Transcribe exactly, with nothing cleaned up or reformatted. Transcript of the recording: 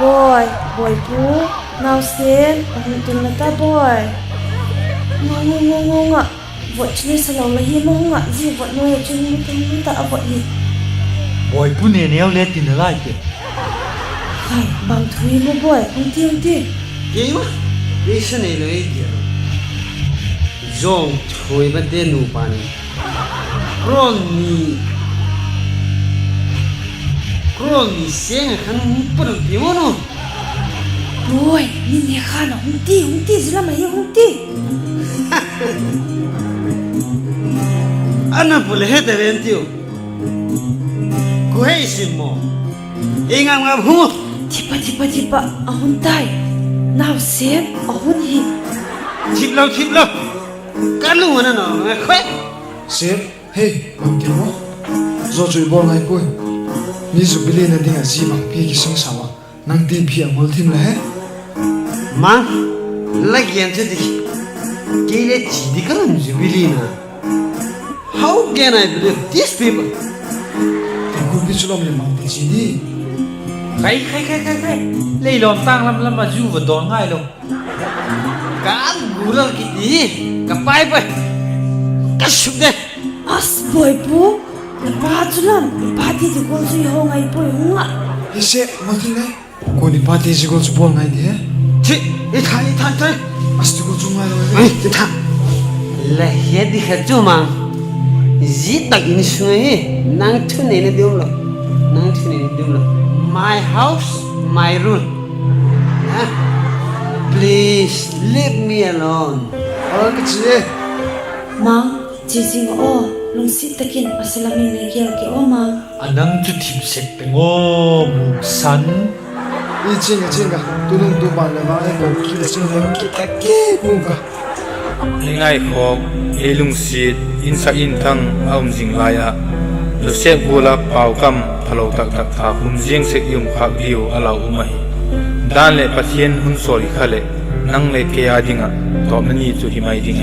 Boi, Boipu, naosen, ahung tun lata boi. Ngo, ngo, ngo, ngo, ngo. Vot chini salou la hi mo nga, ji vot noi chini mo tum ta a vot hi. Boipu ne neo le tin lai te. Hai, bang thui mo boi, hung ti, hung ti. Ye ma, ye sa nei lo ye. Jong thui ba te nu pa ni. Kron ni. Kron ni seng a khan hung pun ti mo no. Boi, ni ne khan hung ti, hung ti, jila ma hi hung ti. Ana pule he te ven tiu. Ku hei sim mo. Ei ngam ngam hu. Thipa, thipa, thipa, ahun tai. Naosen, ahun hi. Thip lo, thip lo. Ka lung ana no, ngai khoi. Sir, hey, bang ti mo. Zo chu i bol ngai poi. Ni jubilee na ding a ji bang pi ki sing sa wa. Nang ti phi a ngol thim le he? Mang, la gen chu di. Kei le chi di ka lam jubilee na. How can I believe these people? Te group hi chu lom le mang ti chi di. Khai, khai, khai, khai, khai. Lei lom tang lam lam a ju va don ngai lo. Ka gulal kiti, ka pai pai. Ka suk de. As, Boipu, na pa chu lam, na pa ti ti gol chu i ho ngai poi hung a. Ise, ma ti le. Ko ni pa ti ti gol chu bol ngai de. Chi, i tha, i tha, i tha. As ti gol chu ngai lo. Ai, i tha. La he di kha chu mang. Ji tak in sung hi. Nang thu nei na diu lo. Nang thu nei na diu lo. My house, my rule. Ha? Please, leave me alone. Ol ka chi. Mang, chi jing o, lungsit takin, asalam in le gel ke o mang. Anang chu thip sek peng o, muksan. I ching a ching a, tu nung tu ban le mang e ko ki le ching le ki ta ki mukha. Ei ngaikhok, ei lungsit, insak inthang a um jing lai a, Joseph gula paokam phalou taktak tha khum jeng sek i um khak diu a lau um ahi. Dan le Pathen hun sol hi kha le, nang le kei a dinga, tawpna ni chu hi mai ding ahi.